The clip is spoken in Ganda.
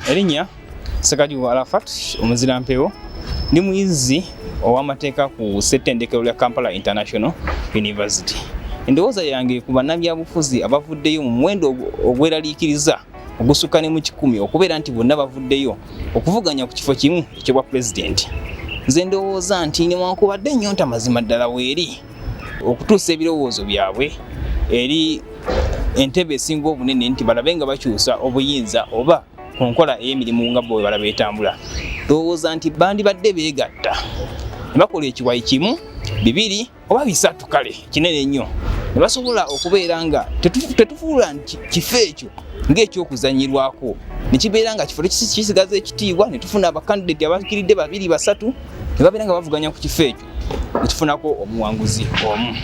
Erinnya Sekajugo Arafat Omuzirampewo, ndi muyizi ow'amateeka ku ssettendekero lya Kampala International University. Endowooza yange ku bannabyabufuzi abavuddeyo mu muwendo ogweraliikiriza ogusukka ne mu 100 okubeera nti bonna bavuddeyo okuvuganya ku kifo kimu eky'obwa pulezidenti. Nze ndowooza nti newankubadde ennyonta mazima ddala weeri okutuusa ebirowoozo byabwe eri entebe esinga obunene nti balabe nga bakyusa obuyinza oba ku nkola ey'emirimu nga bo bwe balaba etambula. Ndowooza nti bandibadde beegatta ne bakola ekiwayi kimu, bibiri oba bisatu, kale kinene nnyo, ne basobola okubeera nga tetufuula nti kifo ekyo ng'ekyokuzannyirwako, ne kibeera nga kifo kisigaza ekitiibwa, ne tufuna abakandidati abakiridde babiri basatu ne babeera nga bavuganya ku kifo ekyo, ne tufunako omuwanguzi omu.